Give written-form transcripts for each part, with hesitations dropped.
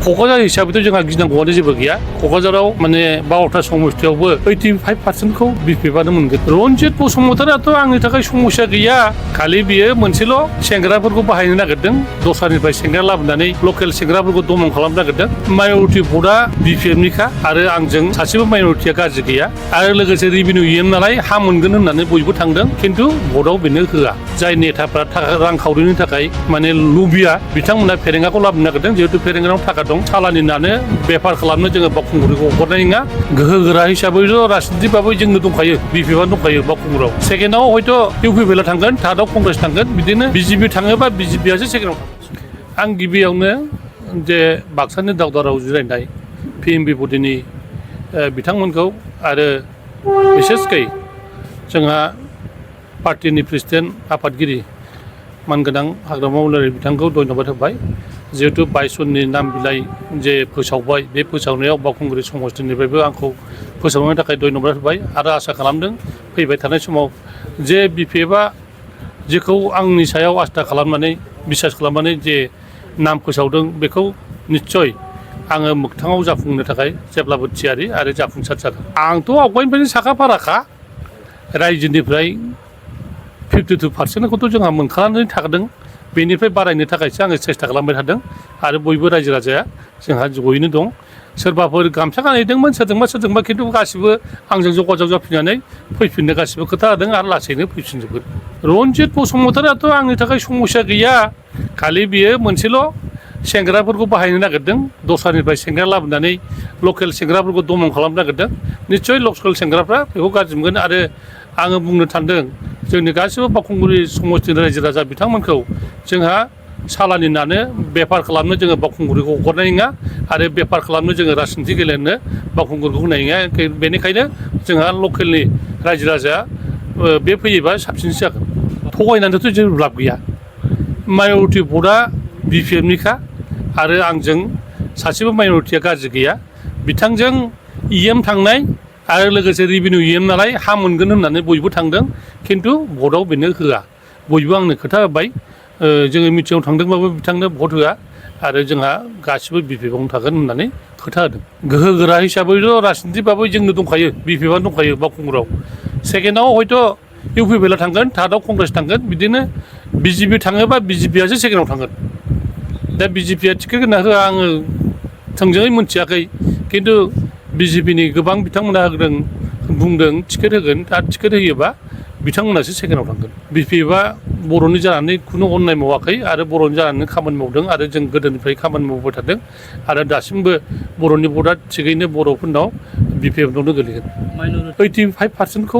क'क्राझार हिसाबैथ' जोंहा गिनांगौआनो जेबो गैया। क'क्राझाराव माने 12टा समस्तियावबो 85%खौ बिपिएफआनो मोनगोन। रन्जित बसुमतारियाथ' आंनि थाखाय समस्या गैया, खालि बियो मोनसेल' सेंग्राफोरखौ बाहायनो नागिरदों, दस्रानिफ्राय सेंग्रा लाबोनानै लकेल सेंग्राफोरखौ दमन खालामनो नागिरदों। माइन'रिटि भटआ बिपिएफनिखा आरो आंजों सासेबो माइन'रिटिया गाज्रि गैया आरो लोगोसे रेभिनिउ इएम नालाय हा मोनगोन होननानै बयबो थांदों, खिन्थु भटआव बेनो होआ। जाय नेताफ्रा रांखावरिनि थाखाय माने लुबिया बिथांमोना फेरेंगाखौ लाबोनो नागिरदों। जिहेतु फेरेंगानाव थाखा दं, सालानि नानो बेफार खालामनो जोङो बावखुंग्रिखौ हगारनाय नङा। गोहो गोरा हिसाबैथ' राजनितिबाबो जोंनो दंखायो, बिपिएफआ दंखायो बावखुंग्रियाव। सेकेन्डआव हयथ' इउपिपिएलआ थांगोन, थार्डआव कंग्रेस थांगोन, बिदिनो बिजेपि थाङोबा बिजेपिआसो सेकेन्डआव थांगोन। आं गिबियावनो जे बाक्सानि दावदाराव जिरायनाय पिएमबि बडिनि बिथांमोनखौ आरो बिसेसकै जोंहा पार्टिनि प्रेसिडेन्ट आफादगिरि मानगोनां हाग्रामा महिलारि बिथांखौ धन्यबाद होबाय। जिहेतु 22 जननि नाम बिलाइ जे फोसावबाय, बे फोसावनायाव बावखुंग्रि समस्तिनिफ्रायबो आंखौ फोसावनायनि थाखाय धन्यबाद होबाय आरो आसा खालामदों फैबाय थानाय समाव जे बिपिएफआ जेखौ आंनि सायाव आस्था खालामनानै बिसास खालामनानै जे नाम फोसावदों बेखौ निस्सय आङो मोगथाङाव जाफुंनो थाखाय जेब्लाबो थियारि आरो जाफुंसार जागोन। आंथ' आवगायनिफ्रायनो साखाफाराखा, रायजोनिफ्राय 52%खौथ' जोंहा मोनखानानै थादों, बेनिफ्राय बारायनो थाखायसो आङो सेस्था खालामबाय थादों आरो बयबो रायजो राजाया जोंहा जयैनो दं। सोरबाफोर गामसा गानहैदोंमोन सोरजोंबा खिन्थु गासिबो आंजों जगाजग जाफिननानै फैफिननो गासिबो खोथा होदों आरो लासैनो फैफिनजोबगोन। रन्जित बसुमतारियाथ' आंनि थाखाय समस्या गैया, खालि बियो मोनसेल' सेंग्राफोरखौ बाहायनो नागिरदों, दस्रानिफ्राय सेंग्रा लाबोनानै लकेल सेंग्राफोरखौ दमन खालामनो नागिरदों। निस्सय लकेल सेंग्राफ्रा बेखौ गाज्रि मोनगोन आरो आङो बुंनो सानदों जोंनि गासिबो बावखुंग्रि समस्तिनि रायजो राजा बिथांमोनखौ जोंहा सालानि नानो बेफार खालामनो जोङो बावखुंग्रिखौ हगारनाय नङा आरो बेफार खालामनो जोङो राजनिति गेलेनो बावखुंग्रिखौ होनाय नङा। बेनिखायनो जोंहा लकेलनि रायजो राजाया बे फैयोबा साबसिनसो जागोन। थगायनानैथ' जेबो लाब गैया। माइन'रिटि भटआ बिपिएफनिखा आरो आंजों सासेबो माइन'रिटिया गाज्रि गैया। बिथांजों इएम थांनाय आरो लोगोसे रेभिनिउ इएम नालाय हा मोनगोन होननानै बयबो थांदों, खिन्थु भटआव बेनो होआ। बयबो आंनो खोथा होबाय, जोङो मिटिङाव थांदोंबाबो बिथांनो भट होआ आरो जोंहा गासिबो बिपिएफआवनो थागोन होननानै खोथा होदों। गोहो गोरा हिसाबैथ' राजनितिबाबो जोंनो दंखायो, बिपिएफआनो दंखायो बावखुंग्रियाव। सेकेन्डआव हयथ' इउपिपिएलआ थांगोन, थार्डआव कंग्रेस थांगोन, बिदिनो बिजेपि थाङोबा बिजेपिआसो सेकेन्डआव थांगोन। दा बिजेपिआ टिकेट होना होआ आङो थोंजोङै मोनथियाखै, खिन्थु बिजेपिनि गोबां बिथांमोना होदों, बुंदों टिकेट होगोन। दा टिकेट होयोबा बिथांमोनासो सेकेन्डआव थांगोन। बिपिएफआ बर'नि जानानै खुनु अननाय मावाखै आरो बर'नि जानानै खामानि मावदों आरो जों गोदोनिफ्राय खामानि मावबाय थादों आरो दासिमबो बर'नि भटआ थिगैनो बर'फोरनाव बिपिएफनावनो गोलैगोन। 85%खौ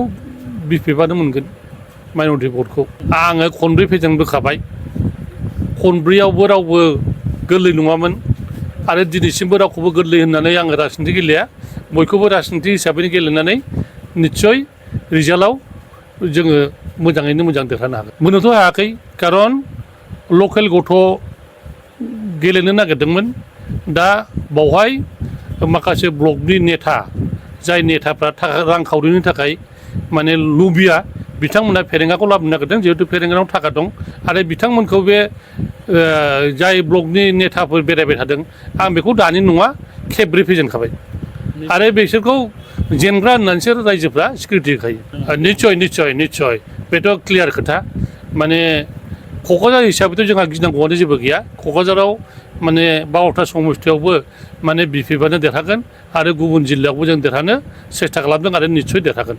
बिपिएफआनो मोनगोन माइन'रिटि भटखौ। आङो खनब्रै फेजेनबोखाबाय, खनब्रैयावबो रावबो गोरलै नङामोन आरो दिनैसिमबो रावखौबो गोरलै होननानै आङो राजनिति गेलेया। बयखौबो राजनिति हिसाबैनो गेलेनानै निस्सय रिजाल्टआव जोङो मोजाङैनो मोजां देरहानो हागोन। मोननोथ' हायाखै, खारन लकेल गथ' गेलेनो नागिरदोंमोन। दा बावहाय माखासे ब्लकनि नेता, जाय नेताफ्रा रांखावरिनि थाखाय माने लुबिया बिथांमोना फेरेंगाखौ लाबोनो नागिरदों। जिहेतु फेरेंगानाव थाखा दं आरो बिथांमोनखौ बे जाय ब्लकनि नेताफोर बेरायबाय थादों, आं बेखौ दानि नङा खेबब्रै फेजेनखाबाय आरो बिसोरखौ जेनग्रा होननानैसो रायजोफ्रा सिकिउरिटि होखायो। निस्सय बेथ' क्लियार खोथा। माने क'क्राझार हिसाबैथ' जोंहा गिनांगौआनो जेबो गैया। क'क्राझाराव माने 12टा समस्तियावबो माने बिपिएफआनो देरहागोन आरो गुबुन जिल्लायावबो जों देरहानो सेस्था खालामदों आरो निस्सय देरहागोन।